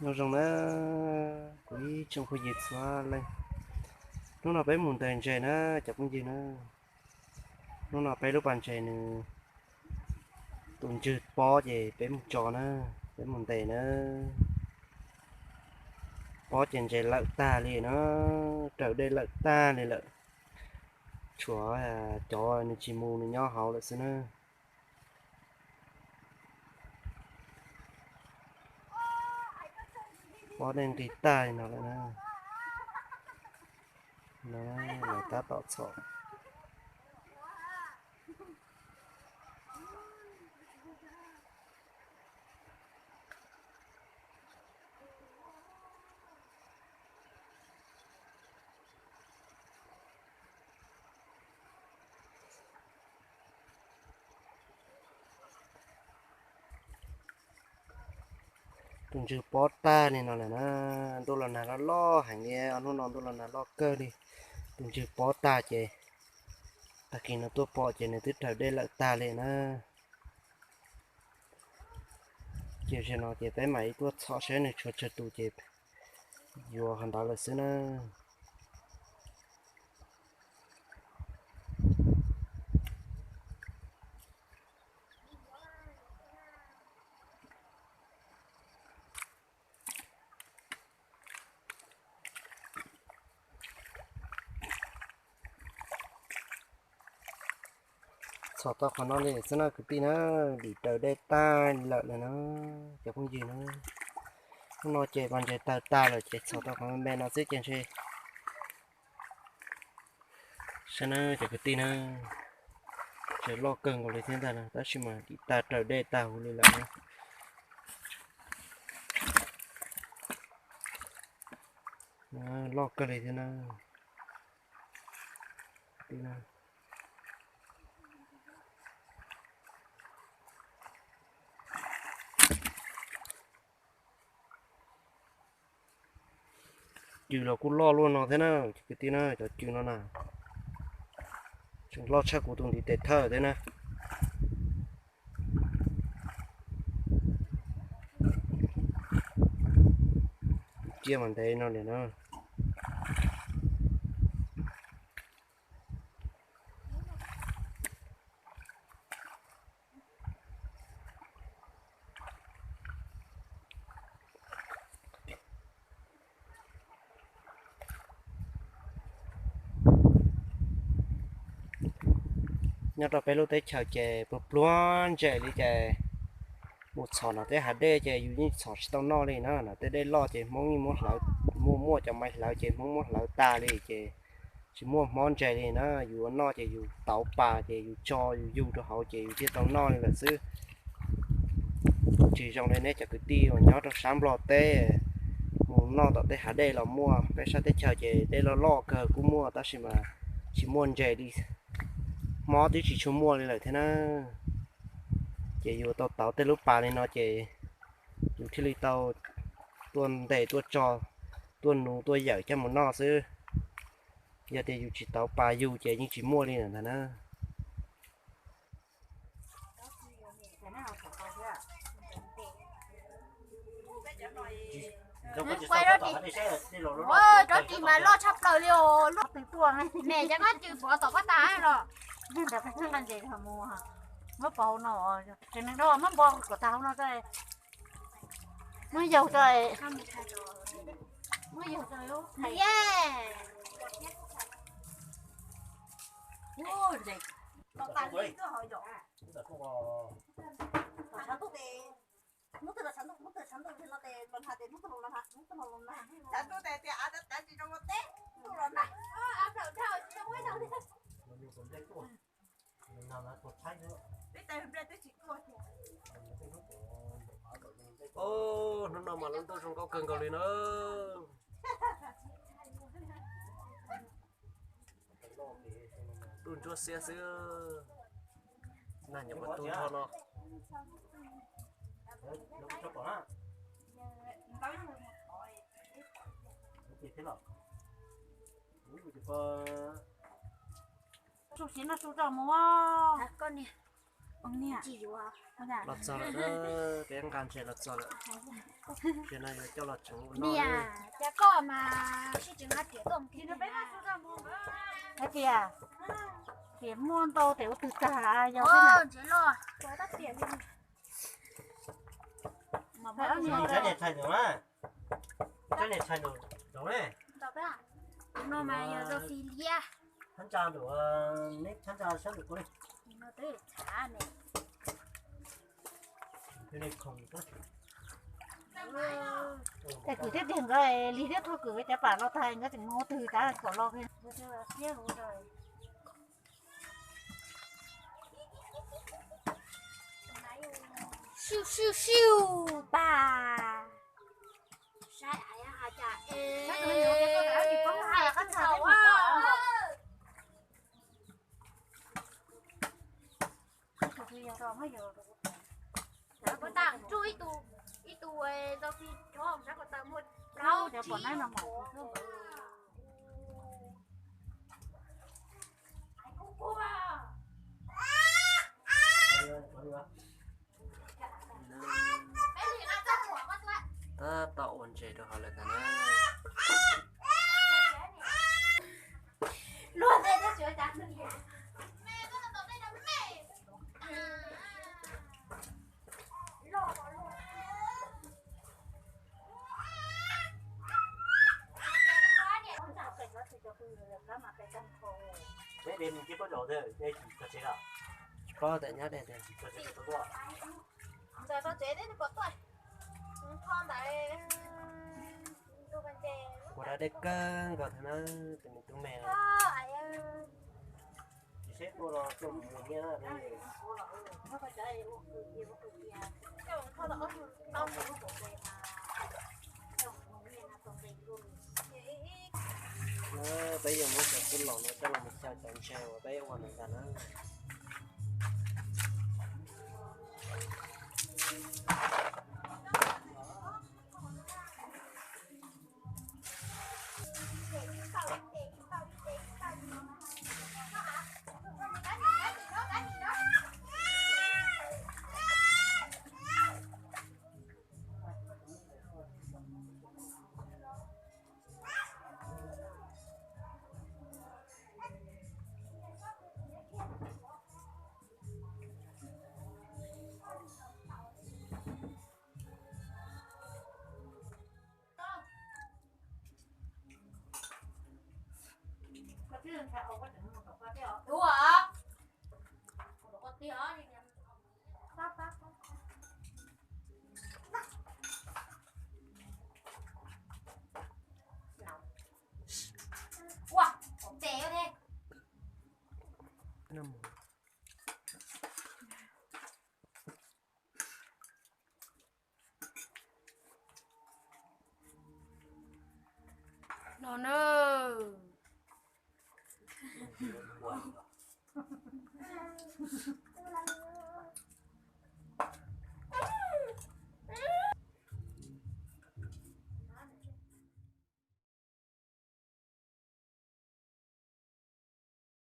Nyob zoo na, kuv ib tsoom phooj ywg txhua leej. Hnub no peb mus ntes ntses na, cov phooj ywg na. Hnub no peb lub pas ntses nws tus ntswg pob ces peb mus tso na, peb mus ntes na. Pob ces ntses lawm tag li na, raws dej lawm tag li lawm. Tshuav cov nws tsis mus nws nyob hauv lawm xwb na. Pob dej nqis tag li no lawm na. No, lawv tab tom txhom. Tus ntswg pob tag li no lawm na, ntuj los nag loj loj heev li, hnub no ntuj los nag loj kawg li. Tus ntswg pob tag ces tag kis no tuaj pom ces nws twb raws dej lawm tag li na. Ces zaum no ces peb mam li tuaj txhom saib nws tshuav tsawg tus ces yuav qhov ntawd lawm xwb na. Txhom tau qhov no li xwb na kwv tij na, dim raws dej tag lawm na cov phooj ywg na. Hnub no ces pas ntses tawg tag lawm ces txhom tau qhov me me no xwb ces ntshe saib na cov kwv tij na, tseem loj kawg nkaus li thiab ntag na, tab sis mas dim tag raws dej tag huv li lawm na. Loj kawg li thiab na. Cw los kuj loj luaj no thiab na, cov kwv tij na, cov cw no na, tseem loj tshaj kuv tus ntiv tes thawj thiab na. Tus ciaj mas ntev no niam na. Nyob rau peb lub teb chaws ces pluag pluag ntses li ces mus txhom no tej hav dej ces yus yeej txhom tsis tau noj li na. No tej dej loj ces Hmoob yeej muab hlawv, muaj muaj cov maiv hlawv ces Hmoob muab hlawv tas li ces tsis muaj hmob ntses li na. Yus ua noj ces yus tauv pas ces yus tso yus yug rau hauv ces yus thiaj tau noj li lawm xwb. Tsis zoo li nej cov kwv tij uas nyob rau sab Nplog teb, mus noj tom tej hav dej los muaj. Peb sab teb chaws ces dej loj loj kawg kuj muaj tab sis mas tsis muaj ntses li, hmob twb tsis tshua muaj li lawm thiab na. Ces yus tau tauv tej lub pas li no ces yus thiaj li tau tuaj ntes tuaj tso, tuaj nuv tuaj yawm coj mus noj xwb. Yog tias yus tsis tauv pas yug ces yeej tsis muaj li lawm ntag na. Rov ris mas loj tshaj plaws li os, lub twg tuaj me cov koj cw pov tom koj tas los. Muab pov hauv no, tsev neeg dab muab npo kom tas hauv no, muab yaug tso, muab yaug tso. Hnub no mas lub ntuj zoo nkauj kawg nkaus li na. Ntuj ntsuab xiab xwb. Nag nyuam qhuav tu nrho no. Su siav no su tso mus. Koj niag, Tsis yuav. Los txog lawm, peb nqa ntses los txog lawm. Ces no yuav coj los tseem ua no. Cas koj mas sib tseem haj riam tuaj. Hais tias, tias muaj ntau tes ua twg tag yog xwb na. Ntses loj. Tsob niam tshais nraum na. Tsob niam tshais nraum ne. Tus no mas yog rau fis liab. Thab ntsa nraum, neb thab ntsa sab nraum ko li. Es kwv thiab tiag nkawd lig thiab tug kwv cov pam los tag nkawd tseem mus twg tav kom los. Siu siu siu pas. Saib hais cas es. Kuv tau tsuj ib tug, ib tug rau tsis cov pom nab no mas. Tab tom ua ntses rau hauv lawm ntag na. Peb de mus cia pab zaum, de tsis txog tsev lawm. Tsis paub tias nyab de tiag. Tsis txog tsev, txog tsev twb pom tuaj. Tho ntawd. Kuv rau dej kawg nkaus thiab na, tus me tub me no. Tsis seb tuaj los tuaj mus nyiaj na. Peb yuav muab cov tub los no coj los mus xyaw cov ntses uas peb ua ntawd ntag na. No na.